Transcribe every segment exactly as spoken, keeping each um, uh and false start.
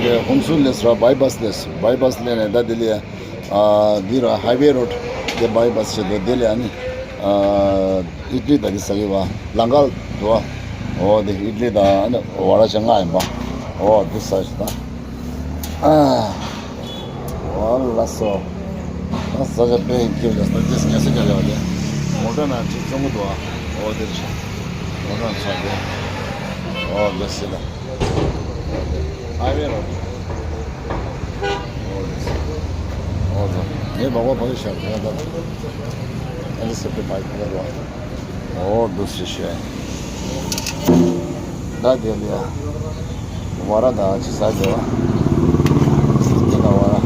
དེ་ཧུན་སུར་ལས་ར་བའི་པ་སི་ལས་བའི་པ་སི་ལས་ནས་ད་དེ་ལས་ཨ་འདི་ར་ཧའི་ཝེ་རོ་ཌི་དེ་བའི་པ་སི་བྱེད་དོ། དེ་ལས་ཨ་ནི་ཨ་ཨི་ཏི་ལི་ད་གི་ས་གི་བ་ལང་ཀ་དུ་བ། འོ་དེ་ཨི་ཏི་ལི་དང་ཨ་ནི་ཝ་ར་ཅ་ལྔ་ཡིན་པ། འོ་དེ་ས་ཞིག་ད་ཨ། ཨོ་ལགས་སོ། ད་ས་ཆ་དཔེ་ཡིན་ཁྱེར་ལ་ས་ཆ་ངལ་གསོ་རྒྱག་ཡག་དེ། མོ་ཊ་ནང་ཅིག་བཙོང་གི་འདུག་ཨ། ཨོ་དེར་ཆ། མོ་ཊ་ནང་ཆ་དེ། ཨོ་དེ་སི་ལ། ཧའི་ཝེ་རོ། ཨོ་དེ་སི། ཨོ་དེ། ངས་མ་གོ་བ་གི་ཤར་ཁ་ད། ཨ་ནི་སེ་པི་ཕའི་ཁ་ད་རོ། ཨོ་འདུག་སེ་བཤད། ད་དེ་ལ་ཡ། ཝ་ར་ད་ཅི་ཟ་དགོས་བ། དེ་ད་ཝ་ར།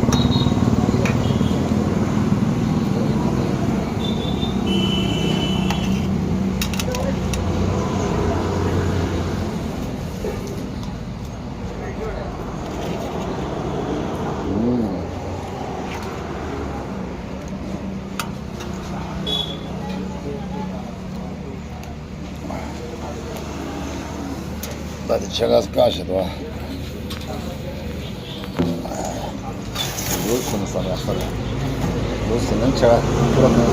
ད་དེ་ཆེ་ག་ཀ་ཞེ་དོ། ལུས་སུ་ན་ས་ཡ་ས་ལ། ལུས་སུ་ན་ཆེ་ག་ཁུ་ར་མོ།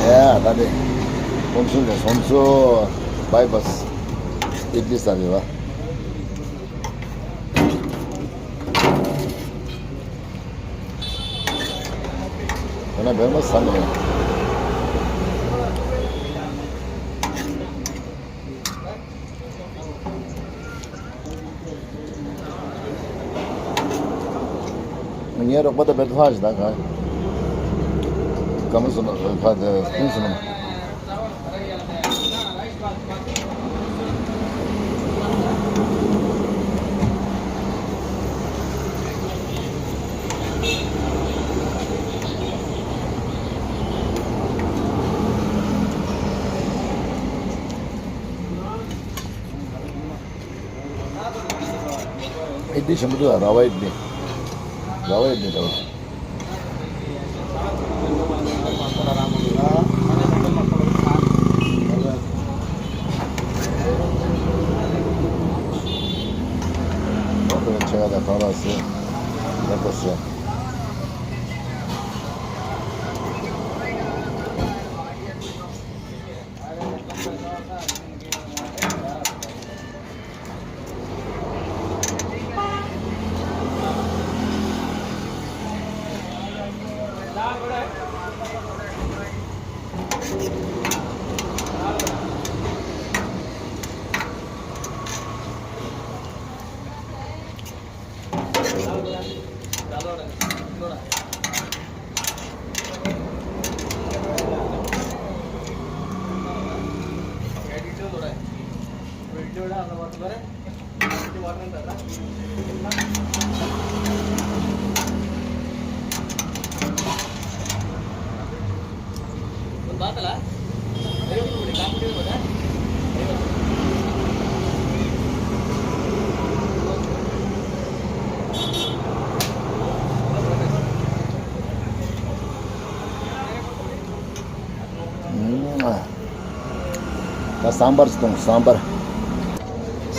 ཡ་ད་དེ། ཧུན་སུར་ལས་ཧུན་སུར་བའི་པ་སི་ཨི་ཏི་ལི་ས་རེད་བ། ཁོ་ན་བོད་མ་ས་མེད། ངའི་རོགས་པ་དང་བེད་ཕ་ཞིག་དང་ག། ག་མ་སོང་ན་ཁ་དེ་སྟོན་སོང་ན། ཨི་ཏི་ཆེན་པོ་འདུག་ཨ། ར་བ་ཨི་ཏི། ར་བ་ཨི་ཏི་འདྲ་བ། ཆེ་བ་དང་གང་ལ་ཟེར། ལེགས་པོ་ཟེར། ད་སམ་བར་གཏོང་། སམ་བར།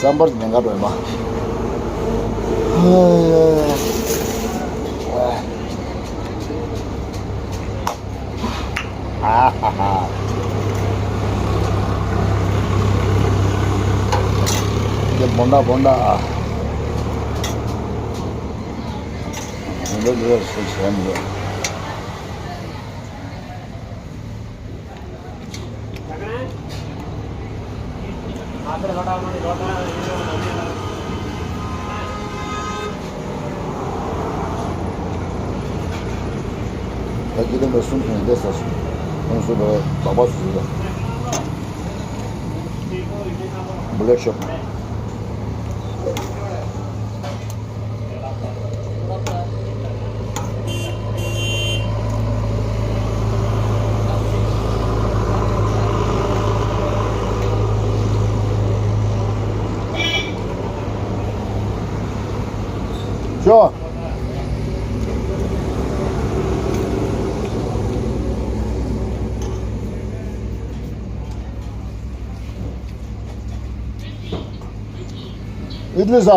སམ་བར་ཉེན་ཁ་འགྲོ་ཡོད་མ། ཨ་ཧ་ཧ། འདི་བོན་ད་བོན་ད་ཨ། འདི་འདི་སུ་བྱས་འདི། ད་ཁྱེད་རང་པའི་གསུམ་སོང་བསྡད་ས་སོང་། ཁོང་ཚོ་པའི་སྦག་སྦག་སུ་ཡོད། བུ་ལེག་ཤོབ། ཤོ། ཨིད་ལི་ཟ།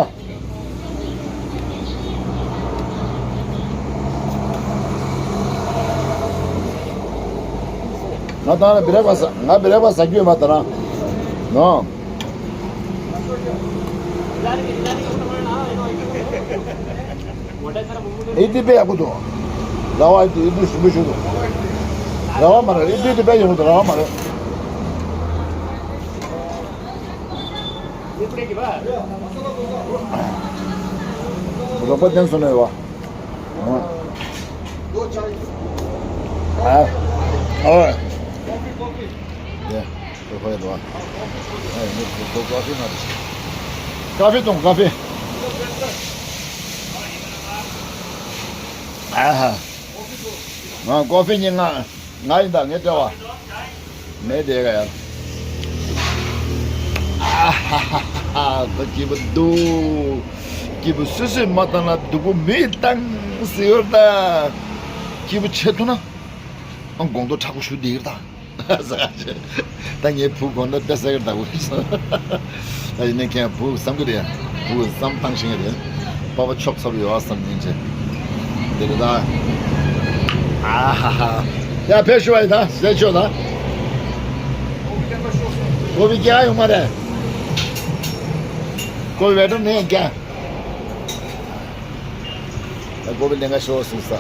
ང་ད་ལ་བི་རེ་བ་ཟ། ང་བི་རེ་བ་ཟ་རྒྱུ་ཡོད་མ་ད་རང་། ནོ། ཨིད་ལི་དཔེ་ཡག་པོ་འདུག་ར་བ་ཨིད་ལི་ཨིད་ལི་ཞིམ་པོ་ཞིག་འདུག་ར་བ་མ་རེད། ཨིད་ལི་དེ་དཔེ་ཡག་པོ་འདུག་ར་བ་མ་རེད། རོགས་པ་བསྟན་སོང་ནས་བ། ཨ། ཨ། ཨ། ཡ། ཁོ་ཁོ་ཡ་དོ། ཨ་ཡ། ནི་ཁོ་ཁོ་ཀ་ཧྥེ་ང་རེད། ཀ་ཧྥེ་གཏོང་ཀ་ཧྥེ། ཨ་ཧ། ང་ཀ་ཧྥེ་ཉིན་ང་ང་ཡིན་ད་ངའི་སྤྲེལ་བ། མེད་དེ་ག་ཡ། ཨ་ཧ་ཧ་ཧ། ད་སྐྱིད་པོ་འདུག་སྐྱིད་པོ་སུས་སུས་མ་བཏང་ན་སྡུག་པོ་མི་བཏང་ཟེར་ཡོད་ད། སྐྱིད་པོ་བྱེད་ཐུབ་ན། ཨང་དགོང་དྲོ་མཁྲེགས་པོ་ཞུ་བསྡད་ཡོད་ད། ད་ངའི་བུ་དགོངས་དག་དཔེ་ཟེར་གི་ད་བུ། ད་ཡིན་ནའི་ཁྱེད་བུ་བསམ་གི་རེད། བུ་བསམ་བཏང་ཤེས་ཀྱི་རེད། པ་ཕ་ཕྱོགས་ཚ་པོ་ཡོད་ཨ་བསམ་ཉིན་བྱེད། དེ་རེད་ད། ཨ་ཧ་ཧ། ཡ་ཕེབས་ཞུ་བ་ཡིན་ད་ཟེར་ཆོག་ད། ཀོ་བི་རྒྱག་ཡོང་མ་རེད། ཀོ་བི་བེ་ཏྲ་ནས་རྒྱག་ད་ཀོ་བི་ལེན་ག་ཤོག་ཟེར་ས།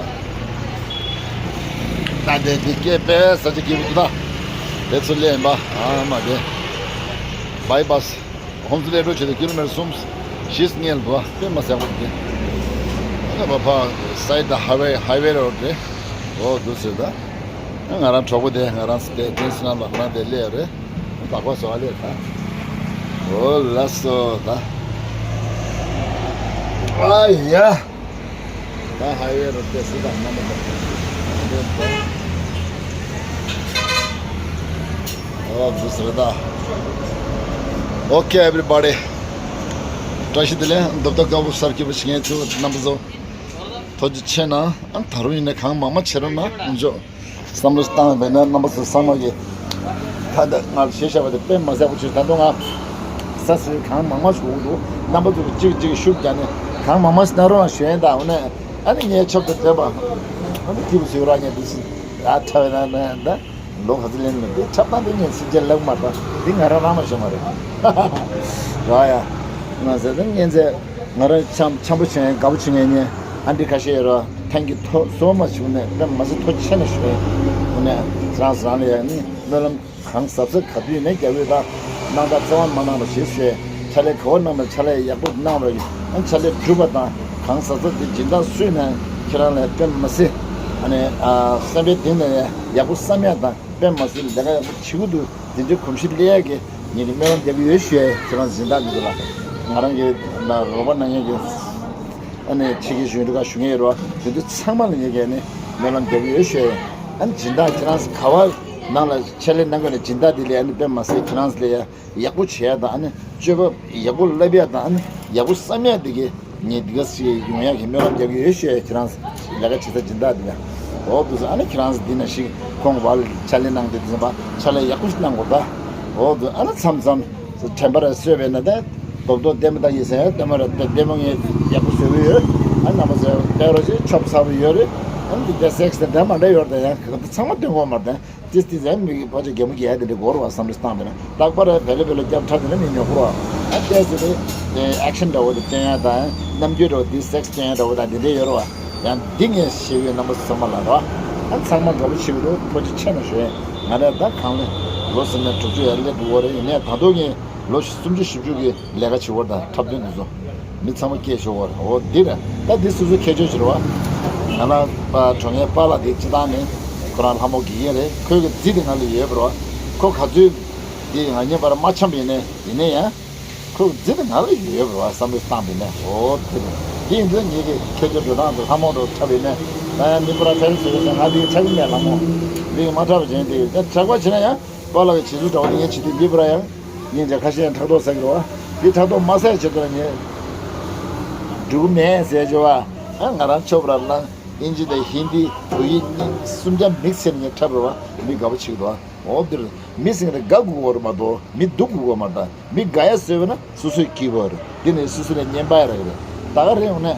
ད་དེ་དེ་སྐད་དཔེ་ས་ཆ་སྐྱིད་པོ་འདུག་ད། དེ་ཚུར་སླེབས་ཡིན་པ། ཨ་མ་དེ། བྷའི་པ་སི། ཧོམ་སི་ལེ་འགྲོ་བྱེད་དུ་ཀི་ལོ་མི་ཊར་གསུམ། བཞི་ལྔ་ལ་འདུག་དཔེ་མ་སྲིད་པོ་དེ། ཨ་ནི་བ་ཕ་སའི་ཌི་ཧའི་ཝེ་ཧའི་ཝེ་རོ་ཌི་རེད། འོ་འདུག་ཟེར་ད། ང་རང་གྲོགས་པོ་དེ་ང་རང་སི་ཏེ་ཏེན་སི་ནང་ལ་ང་རང་དེ་སླེབས་རེད། བག་བག་བཟོ་བ་ལས་ད། འོ་ལགས་སོ་ད། ཨ་ཡ། ད་ཧའི་ཝེ་རུ་སྐྱེལ་སྲིད་དང་མ་མ་དང་། འོ་འདུག་ཟེར་ད། Okay, everybody. བཀྲ་ཤིས་བདེ་ལེགས། འདུག་ད་དགའ་བོ་གསར་སྐྱེས་པ་ཞིག་ངས་ཚུར་རྣམ་པ་ཚོ། ཐུགས་རྗེ་ཆེ་གནང་། ཨ་ད་རུང་ཡིན་ན་གང་མང་མང་བྱེད་རོགས་གནང་། འཇོ། བསམ་བློ་བཏང་བས་ན་རྣམ་པ་ཚོ་ཚང་མ་གིས། ད་ལྟ་ང་ལ་ཞེ་ཤ་བ་དེ་དཔེ་མ་ཟད་པོ་ཆེ། ད་དུང་ང་ས་སུའི་གང་མང་མང་ཞིག་འོང་འདུག་རྣམ་པ་ཚོ་གིས་གཅིག་གཅིག་ཤུགས་རྒྱག་ནས་གང་མང་མང་ཞིག་གནང་རོགས་གནང་ཞུ་ཡིན། ད་འོ་ན་ཨ་ནི་ངའི་ཆབ་ཏུ་བསྡད་པ་ཨ་ནི་སྐྱིད་པོ་བཟོས་ར་ངས་འདི་སི་ཨ་ཁྲ་བས་ན་ན་ད་ལོ་ག་ཚོད་ལེན་མི་འདུག་ཆབ་ཏང་འདི་ངས་སི་རྗེ་ལབ་མ་ད་འདི་ང་རང་རང་མ་ཤེས་མ་རེད། ར་ཡ། ང་ཟེར་ད་ངས་ཟེར། ང་རང་འཆམ་འཆམ་པོ་བྱེད་མཁན་དགའ་པོ་བྱེད་མཁན་ནི་ཨ་འདྲི་ཁ་ཤས་ཡོད་ར། Thank you so much ཞུ་ནས་དཔེ་མ་སྲིད་ཐུགས་རྗེ་ཆེ་ནས་ཞུ་ཡིན། འོ་ནས་རང་རང་ལ་ཡ་ནི་སྨོན་ལམ་གང་ཟབ་ཟབ་ག་དུས་ནས་རྒྱབ་ཡོད་ད། གནང་དང་རྩ་བ་མ་གནང་བ་ཞེས་ཞུ་ཡས། ཕྱག་ལས་ག་བ་གནང་ན་ཕྱག་ལས་ཡག་པོ་གནང་བ་ཡིན། ཨ་ཕྱག་ལས་སྒྲུབ་པ་དང་གང་ཟབ་ཟབ་དེ་སྦྱིན་བདག་སུས་ནས་ཁྱེད་རང་ལ་དཔེ་མ་སྲིད་ཨ་ནི་ཨ་སེམས་པའི་གཏིང་ནས་ཡག་པོ་བསམ་ཡག་དང་དཔེ་མ་སྲིད་ལས་ཀ་ཡག་པོ་བྱེད་ཀྱི་འདུག་དེ་འདྲའི་གོམས་གཤིས་སླེབས་ཡག་གི་ངེད་ཀྱི་སྨོན་ལམ་རྒྱག་གི་ཡོད་ཞུ་ཡས། ཁྱེད་རང་སྦྱིན་བདག་འདི་ཚོ་ལ་ང་རང་གི་ལ་རོགས་པ་གནང་མཁན་གྱི་ཨ་ནི་ཕྱི་རྒྱལ་གཞོན་ནུ་ཁག་ཞུ་མཁན་ཡོད་རེད་བ། དེ་ཚོ་ཚང་མ་ལ་ངེད་ཀྱིས་ཨ་ནི་སྨོན་ལམ་རྒྱག་གི་ཡོད་ཞུ་ཡས། ཨ་ནི་སྦྱིན་བདག་ཁྱེད་རང་ག་བ་ནང་ལ་ཕྱག་ལས་གནང་དགོས་ན་སྦྱིན་བདག་འདི་ལས་ཨ་ནི་དཔེ་མ་སྲིད་ཁྱེད་རང་ལས་ཡག་ཡག་པོ་བྱེད་ཡག་དང་ཨ་ནི་སྤྱོད་པ་ཡག་པོ་བསླབ་ཡག་དང་ཨ་ནི་ཡག་པོ་བསམ་ཡག་འདི་གི་ངས་འདི་ག་ཞིག་ཡོང་ཡག་གི་སྨོན་ལམ་རྒྱག་གི་ཡོད་ཞུ་ཡ། ཁྱེད་རང་ལས་ཀ་བྱེད་ས་སྦྱིན་བདག་འདི་ལ་འོ་འདུག་ཟེར། ཨ་ནི་ཁྱེད་རང་འདི་ན་ཞིག་ཁོང་བར་ཕྱག་ལས་གནང་སྟེ་འདི་ཚོ་ཕར་ཕྱག་ལས་ཡག་པོ་ཞིག་གནང་དགོས་ད། འོ་འདུག་ཨ་ནི་མཚམས་མཚམས་དྲན་པ་ར་གསོས་པས་ན་ད་རྡོབ་རྡོབ་ལྟད་མོ་ལྟ་ཡིན་ཟེར། ལྟད་མོ་ར་ལྟད་མོ་ངས་ཡག་པོ་བཟོས་གི་ཡོད། ཨ་རྣམ་པ་ཚོ་ལྟ་རོགས་བྱེད། ཆོབ་ཚ་པོ་ཡོད་རེད། ཨ་ནི་འདི་ད་སེག་སི་དང་འདྲ་མ་འདྲ་ཡོད་རེད་ད། ཡང་ག་ཚང་མ་སྟོན་དགོས་མ་རེད་ད། ཏིས་ཏིས་ཟེར་མི་གི་ཕལ་ཆེར་རྒན་མོ་རྒྱག་ཡ་དེ་འདྲ་དགོས་རེད་བ། བསམ་བློ་བཏང་བས་ན་རྟག་པར་བེ་ལེ་བེ་ལེ་རྒྱབ་ཁྲ་དེ་ལ་མི་ཉོ་དགོས་རེད་བ། ཨ་ཏིས་ཏིས་དེ་ཨེག་ཤན་འདྲ་བོ་དེ་སྟོན་ཡ་དང་རྣམ་འགྱུར་འདྲ་བོ་དེ་སེག་སི་སྟོན་ཡ་འདྲ་བོ་དང་དེ་འདྲ་ཡོད་རེད་བ། ཡང་འདི་ངས་ཤེས་ཡོད་རྣམ་པ་ཚང་མ་ལ་རེད་བ། ཨ་ཚང་མ་དགའ་པོ་བྱེད་ཀྱི་འདུག་ཐུགས་རྗེ་ཆེ་གནང་ཞུ་ཡ། ང་རང་ད་གང་ལས་ལོ་སུམ་ཅུ་དྲུག་ཅུ་ཡར་སླེབས་འགྲོ་གི་རེད། ཡིན་ནའི་ད་དུང་ངས་ལོ་སུམ་ཅུ་བཞི་བཅུ་གི་ལས་ཀ་བྱེད་པ་དང་འཁྲབ་སྟོན་འདི་ཚོ་མི་ཚང་མ་སྐད་ཤོར་བ་རེད། འོ་འདི་རེད། ད་འདི་སོ་སོའི་ཁྱད་ཆོས་ཤིག་རེད་བ། ང་རང་པ་གྲོངས་མཁན་པཱ་ལགས་དེ་སྤྱི་བཏང་ནས་ཁོ་རང་ལྷ་མོ་དགེ་རྒན་རེད། ཁོའི་གི་རྫི་དེ་ང་ལ་ཡོད་པ་རེད་བ། ཁོ་ག་ཚོད་འདི་ང་གཉིས་བར་མ་འཆམ་པ་ཡིན་ནའི་ཡིན་ནའི་ཡང་ཁོའི་གི་རྫི་དེ་ང་ལ་ཡོད་པ་རེད་བ། བསམ་བློ་བཏང་པ་ཡིན་ནའི། འོ་དེ་རེད། དེ་ཡིན་དུས་ངེད་ཀྱི་ཁྱད་ཆོས་འགྲོ་སྟངས་དེ་ལྷ་མོ་འདྲ་འཁྲབ་པ་ཡིན་ནའི་ད་ཡང་མི་པུ་ར་ཕེལ་ཟེར་བས་ང་འདི་འཁྲབ་ཀྱི་མེད། ལྷ་མོ་འདི་གི་མ་འཁྲབ་པ་བྱས་འདི་གི་ད་དྲེགས་པ་བྱས་ན་ཡང་པཱ་ལགས་ཀྱི་བྱེད་ཚུལ་འདྲ་བོ་དེ་ངས་བྱེད་དུས་མི་པུ་ར་ཡང་། སྙིང་རྗེ། ཁ་ཤས་ཡང་ཕྲག་དོག་ཟ་གི་རེད་བ། འདི་ཕྲག་དོག་མ་ཟ་ཡ་ཆེད་དུ་ལ་ངས་འགྲིག་གི་མེད་ཟེར་བྱས་བ། ཨ་ང་རང་ཆོབ་ར་ལ་ཨིན་ཇི་དང་ཧིན་དི་བོད་ཡིག་གཉིས་གསུམ་ཆ་མིག་སི་བྱས་ནས་ངས་འཁྲབ་རེད་བ། མི་དགའ་པོ་བྱེད་ཀྱི་འདུག་བ། འོ་འདིར་མི་སེང་རེ་དགའ་དགོས་པ་རེད་མ་གཏོགས་མི་སྡུག་དགོས་པ་མ་རེད། མི་དགའ་ཡ་བཟོས་པ་ན་སོ་སོའི་སྐྱིད་པོ་རེད། འདི་ནི་སོ་སོ་ལ་ཉན་པ་རེད་རེད། ད་ག་རེད་འོ་ནས།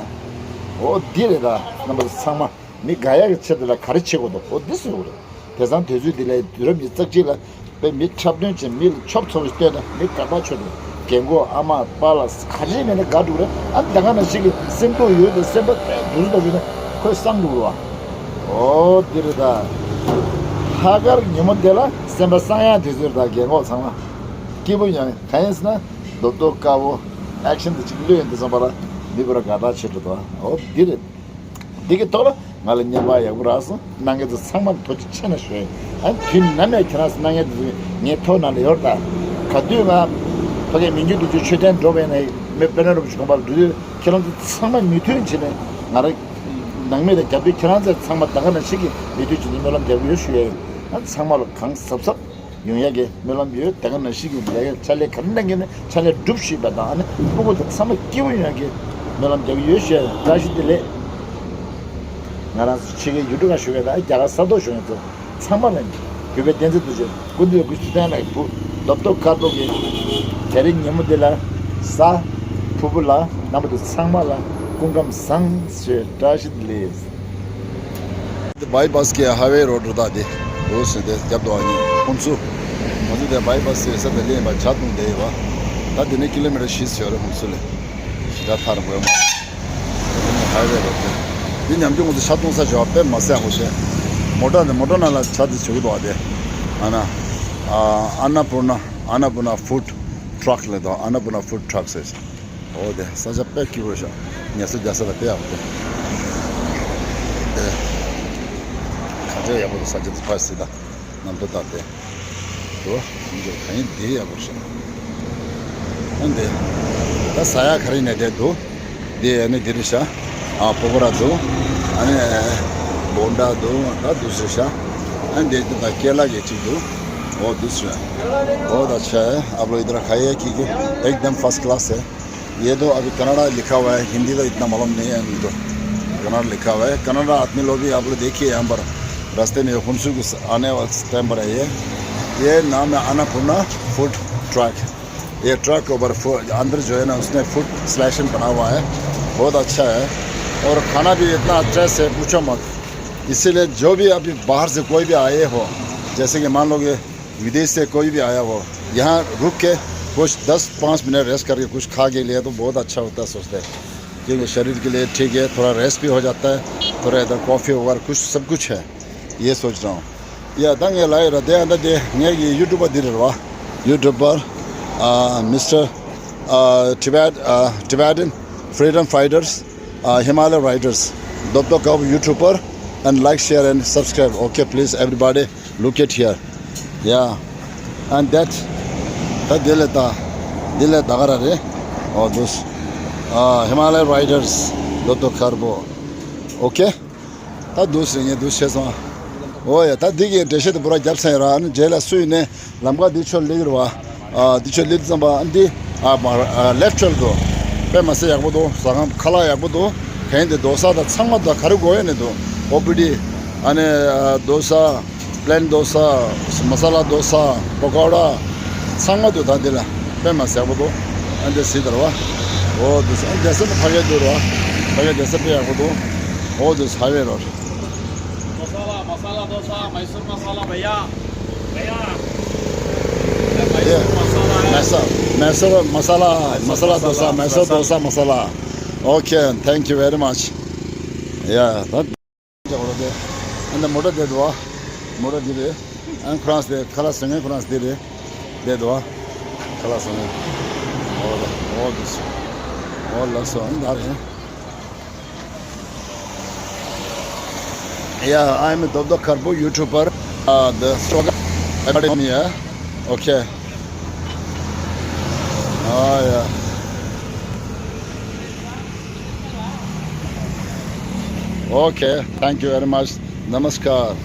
འོ་འདི་རེད་ད་རྣམ་པ་ཚང་མ། མི་དགའ་ཡག་གི་ཆེད་དུ་ལ་ག་རེ་བྱེད་དགོས་འདུག་འོ་འདི་བཟོས་དགོས་རེད། དེང་སང་དུས་ཚོད་འདི་ལ་དུས་རབས་ཉི་ཤུ་རྩ་གཅིག་ལ་དཔེ་མི་འཁྲབ་སྟོན་བྱེད། མི་ལ་ཆོབ་ཚོབ་ཅིག་སྟོན་ན་མི་དགའ་ཐག་ཆོད་འདུག་རྒན་གོག་ཨ་མ་པཱ་ལགས་ག་རེ་མེད་ན་དགའ་འགྲོ་རེད། ཨ་ད་ག་ནང་བཞིན་གྱི་སེམས་སྡུག་ཡོད་དུ་སེམས་པ་དཔེ་སྡུག་སྡུག་ཡོད་ན་ཁོས་སངས་འགྲོ་རེད་བ། འོ་འདི་རེད་ད། ལྷག་དཀར་ཉིན་མོ་འདི་ལ་སེམས་པ་སངས་ཡག་དུས་ཚོད་རེད་ད། རྒན་གོག་ཚང་མ་སྐྱིད་པོ་ཡོང་། གང་ཡིན་ཟེར་ན་རྡོབ་རྡོབ་དཀར་པོ་ཨེག་ཤན་དེ་གཅིག་ལོས་ཡོང་དུས་ཙམ་པ་ལ་མི་བུ་ར་དགའ་ཐག་ཆོད་འགྲོ་འདུག་འོ་འདི་རེད། འདི་གི་ཐོག་ལ་ང་ལ་བརྙན་པར་ཡག་པོ་རག་སོང་། གནང་མཁན་ཚོ་ཚང་མར་ཐུགས་རྗེ་ཆེ་ན་ཞུ། ཨ་དུས་ནམ་ཡང་ཁྱེད་རང་ཚོ་གནང་མཁན་དེ་ཚོ་ངའི་ཐོག་ནང་ལ་ཡོད་ད། ག་དུས་ང་ཕ་གིའི་མི་འགྱུར་དུ་འགྱུར་མཆོད་རྟེན་འགྲོ་བའི་ནས་མི་དཔལ་ལྡན་རིན་པོ་ཆེ་དགོན་པ་ལ་འགྲོ་དུས་ཁྱེད་རང་ཚོ་ཚང་མ་མོས་མཐུན་བྱས་ནས་ང་རང་ནང་མི་དང་རྒྱབ་དུས་ཁྱེད་རང་ཚོ་ཚང་མ་ད་ག་ནང་བཞིན་གྱི་མོས་མཐུན་བྱས་ནས་སྨོན་ལམ་རྒྱག་གི་ཡོད་ཞུ་ཡ་ཡིན། ཨ་ཚང་མ་ལ་གང་གཟབ་གཟབ། ཡོང་ཡག་གི་སྨོན་ལམ་ཡོད། དེ་ག་ནང་བཞིན་གྱི་ལས་ཀ་ཕྱག་ལས་ག་རེ་གནང་གི་ནི་ཕྱག་ལས་སྒྲུབ་ཤེས་པ་དང་ཨ་ནི་སྤུ་གུ་དང་ཚང་མ་སྐྱིད་པོ་ཡོང་ཡག་གི་སྨོན་ལམ་རྒྱག་གི་ཡོད་ཞེས་བཀྲ་ཤིས་བདེ་ལེགས། ང་རང་ཚོ་ཕྱི་རྒྱལ་ཡུལ་གྲུ་ཁག་བཞུགས་པའི་དང་རྒྱ་གར་ས་ཐོག་བཞུགས་མཁན་ཚོ་ཚང་མ་ལ་གུས་པའི་བསྟན་འཛིན་ཐུགས་རྗེ་སྐུ་མདུན་སྐུ་ཚེ་བརྟན་ལ་བུ་རྡོབ་རྡོབ་དཀར་པོ་གི་དེ་རིང་ཉིན་མོ་འདི་ལ་གཟའ་ཕུར་བུ་ལ་རྣམ་པ་ཚོ་ཚང་མ་ལ་སྐུ་ཁམས་བཟང་ཞེས་བཀྲ་ཤིས་བདེ་ལེགས། འདི་བྷའི་པཱས་གི་ཧའི་ཝེ་རོ་ཌི་རེད་ད། འདི་འོ་ཟེར་དེ་རྒྱབ་ཏུ་ཨ་ནི་ཧུན་སུར། ང་ཚོ་དེ་བྷའི་པཱས་ཟེར་ས་དེ་ལེན་པ་ཇ་འཐུང་བསྡད་ཡོད་པ། ད་འདི་ནས་ཀི་ལོ་མི་ཊར་བཞི་ཙམ་ཡོད་རེད་ཧུན་སུར་ལ། ཞེ་དྲག་ཐག་རིང་པོ་ཡོད་མ་རེད། ཧའི་ཝེ་རོ་ཌི་དེ། འདི་ཉམས་ཆུང་ང་ཚོ་ཇ་འཐུང་ས་ཞོག་དཔེ་མ་སྲིད་ཡག་པོ་ཞིག་མོ་ཊ་དེ་མོ་ཊ་ནང་ལ་ཇ་དེ་བྱུག་འདུག་པ་དེ། ཨ་ན། ཨ་ཨ་ན་པུར་ན། ཨ་ན་པུར་ན་ཧྥུཌ་ཊྲག་ལབ་འདུག་ཨ་ན་པུར་ན་ཧྥུཌ་ཊྲག་ཟེར། འོ་དེ་ས་ཆ་དཔེ་སྐྱིད་པོ་ཤག་ཉལ་ས་རྒྱག་ས་ལ་དཔེ་ཡག་པོ་འདུག་དེ་ག་ཚོད་ཡག་པོ་འདུག་ས་ཆ་དེ་ཕར་གཟིགས་དང་། ནམ་དུ་བལྟ་སྟེ། འདུག་ཡིན་གྱི་གང་ཡིན་དེ་ཡག་པོ་ཤག་ཨ་འདི། ད་ཟ་ཡག་ག་རེ་ནས་དེ་འདུག་འདི་ཨ་ནི་འདི་རེད་ཤག་ཨ་པོ་ཀོ་ར་འདུག་ཨ་ནི་བོན་ཌ་འདུག་ད་འདུག་ཟེར་ཤག་ཨ་འདི་ད་ཀེ་ལ་གི་གཅིག་འདུག་འོ་འདུག་ཟེར། འོ་ད་ཆ། आप लोग इधर खाइए क्योंकि एकदम फर्स्ट क्लास है। ये तो अभी कन्नड़ा लिखा हुआ है, हिंदी तो इतना मालूम नहीं है। तो कन्नड़ा लिखा हुआ है। कन्नड़ा आदमी लोग भी आप लोग देखिए, यहाँ पर रास्ते में हुनसु के आने वाले टाइम पर है ये। ये नाम है अन्नपूर्णा फूड ट्रक। ये ट्रक के ऊपर फू- अंदर जो है ना, उसने फूड सिलेक्शन बना हुआ है, बहुत अच्छा है। और खाना भी इतना अच्छा से पूछो मत। इसीलिए जो भी अभी बाहर से कोई भी आए हो, जैसे कि मान लो कि विदेश से कोई भी आया हो, यहाँ रुक के कुछ दस पाँच मिनट रेस्ट करके कुछ खा के लिए तो बहुत अच्छा होता है, सोचते हैं। क्योंकि शरीर के लिए ठीक है, थोड़ा रेस्ट भी हो जाता है, थोड़ा इधर कॉफ़ी वगैरह कुछ सब कुछ है, ये सोच रहा हूँ। या ད་ངས་ལབ་ཡོད་ར། དེ་ཡང་ད་དེ་ངའི་ཡུ་ཊུབ་པར་འདི་རེད་བ། ཡུ་ཊུབ་པར། ཨ། Mister ཨ། Tibet ཨ། Tibetan Freedom Fighters ཨ། Himalaya Riders རྡོབ་རྡོབ་དཀར་པོ་YouTuber and like, share and subscribe. Okay, please everybody look at here. Yeah. And that ད་དེ་ལས་ད་དེ་ལས་ད་ག་ར་རེད། འོ་འདུག་ཨ། Himalaya Riders རྡོབ་རྡོབ་དཀར་པོ། Okay. ད་འདུག་ཟེར་ངས་འདུག་བྱས་སོང་། འོ་ཡ། ད་འདི་གི་འགྲེལ་བཤད་དེ་པུ་ར་བརྒྱབ་ཚར་ཡིན་ར། ཨ་ནི་རྗེས་ལ་སུ་ཡིན་ནའི་ལམ་ཁ་འདི་ཆོ་སླེབས་ཀྱི་རེད་བ། ཨ། འདི་ཆོ་སླེབས་ཙམ་པ་ཨ་འདི། ཨ། མ། ཨ། ལེབ་ཊི་ཆོལ་དུ། དཔེ་མ་སྲིད་ཡག་པོ་འདུག་ཟ་ཁང་ཁ་ལག་ཡག་པོ་འདུག་གན་དེ་རྡོ་ས་དང་ཚང་མ་དང་ག་རེ་དགོས་ཡོད་ནས་འདུག་ཨོ་པི་ཌི། ཨ་ནི། ཨ། རྡོ་ས། པི་ལེན་རྡོ་ས། མ་ས་ལ་རྡོ་ས། པ་ཀོ་ཌ། ཚང་མ་འདུག་ད་འདི་ལ་དཔེ་མ་སྲིད་ཡག་པོ་འདུག་ཨ་འདི་སྲིད་དར་བ། འོ་འདུག་ཨ་འདི་ས་ནི་ཕ་གི་འདུག་ར། ཕ་གི་འདི་ས་དཔེ་ཡག་པོ་འདུག་འོ་འདུག་ཧའི་ཝེ་རོ། मसाला, मसाला डोसा, मैसूर मसाला भैया। भैया, ये मैसूर ये मसाला है। मैसूर, मैसूर मसाला, मसाला डोसा, मैसूर डोसा masala. Okay, thank you very much. Yeah, that. ཨ་ནི་མོ་ཊ་དེ་འདུག་བ། མོ་ཊ་འདི་རེད། ཨ་ནི་ཁོ་རང་ཚོ་དེ་ཁ་ལག་ཟ་མཁན་ཁོ་རང་ཚོ་དེ་རེད། དེ་འདུག་བ། ཁ་ལག་ཟ་མཁན། འོ་ད། འོ་འདུག་འོ་ལགས་སོ། ཨ་ནི་ད་རེད། Yeah, I'm a རྡོབ་རྡོབ་དཀར་པོ་YouTuber. Uh, the struggle. Everybody know me, yeah? Okay. Oh, yeah. Okay, thank you very much. Namaskar.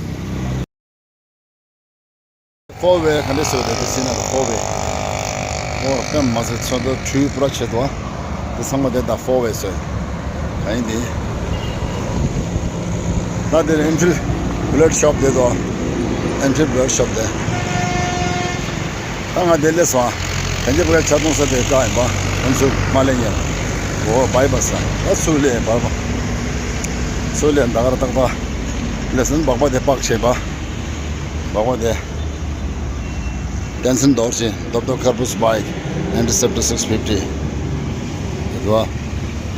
Four way ག་འདྲ་ཟེར་བ་དེ་ཟིན་ན་four way. འོ་དཔེ་མ་ཟད་ཚོན་མདོག་དྲུག་པུ་ར་ཆེ་དོ། དེ་ཚང་མ་དེ་ད་four way ཟེར། ག་ཡིན་དེ། ད་དེ་Enfield Bullet Shop དེ་དོ། Enfield Bullet Shop དེ། ད་ང་འདི་སླེབས་སོང་ཨ། གན་ཇི་ཕུ་རའི་ཆ་ཚང་ས་དེ་བཀག་ཡིན་པ། ཁོང་ཚོ་མ་སླེབས་ཉན། འོ་བྷའི་པ་སི་ད་ཚུར་སླེབས་ཡིན་པ། ཚུར་སླེབས་ད་གར་ཏག་ཏག་སླེབས་སོང་། སྦག་སྦག་དེ་པག་བྱས་པ། སྦག་སྦག་དེ། Dancing Dorji, Doctor Karbus bike, Interceptor six fifty. Dua.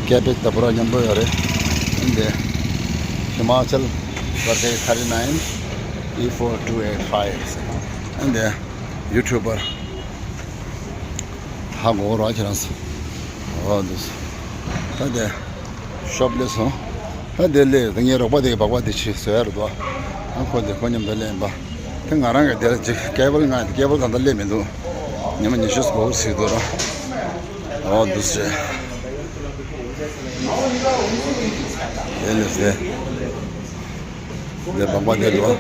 Cabbage ད་པུ་ར་མཉམ་པོ་ཡོད་རེད། འདི། Himachal Vardhe thirty nine E four two eight five. འདི། YouTuber. ཧ་གོ་རོགས་ཁྱེད་རང་ཚོ། འོ་འདུག་ད་དེ། ཤོབ་སླེབས་སོང་། ད་དེ་སླེབས་ད་ངའི་རོགས་པ་དེ་གི་སྦག་སྦག་དེ་ཕྱིས་བཟོ་ཡ་རེད་དོ། ཨ་ཁོ་དེ་ཁོ་མཉམ་དུ་སླེབས་ཡིན་པ། ད་ང་རང་གི་དེ་ལ་ཅིག་ཀེ་བལ་ང་ཀེ་བལ་གང་ལྟར་སླེབས་མི་འདུག་ཉི་མ་ཉི་ཤུ་ཙམ་འགོར་སྲིད་འདུག་ར། འོ་འདུག་སེ། དེ་སླེབས་ཏེ། འདི་སྦག་སྦག་དེ་འགྲོ།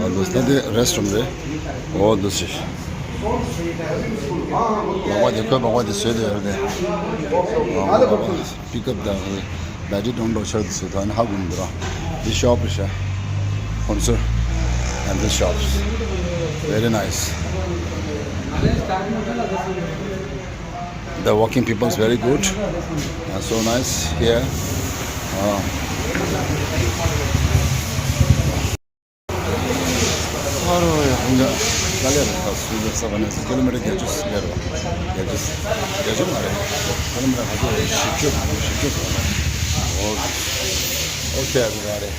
འོ་འདུག་སེ། ད་དེ་རེ་སི་ཊི་རུམ་རེད། འོ་འདུག་སེ། སྦག་སྦག་དེ་ཁོས་སྦག་སྦག་དེ་བཟོས་ཏེ་ཡོད་རེད། འོ་སྦག་སྦག་པིག་ཨབ་དང་བེ་ཏི་རི་ཌོན་ཌོ་ཆར་དུ་སུ་ཐོན་ཧ་གོ་མི་འདུག་ར། འདི་ཤོབ་རེད་ཤག་ཁོང་ཚོ། And this shops very nice. The working people is very good and so nice here. ཨ་རོ་ཡ། ཧང་ག་ལ་ལེ་ར་ཁ་སུ་ཡོད་ས་བ་ནས་ཀི་ལོ་མི་ཊར་བརྒྱད་ཅུ་ལེ་རོ། བརྒྱད་ཅུ། བརྒྱད་ཅུ་མ་རེད། ཀི་ལོ་མི་ཊར་ཁ་ཅིག་བཞི་བཅུ་བཞི་བཅུ། ཨོ་ཨོ་ཁེ། ཨ་རེ།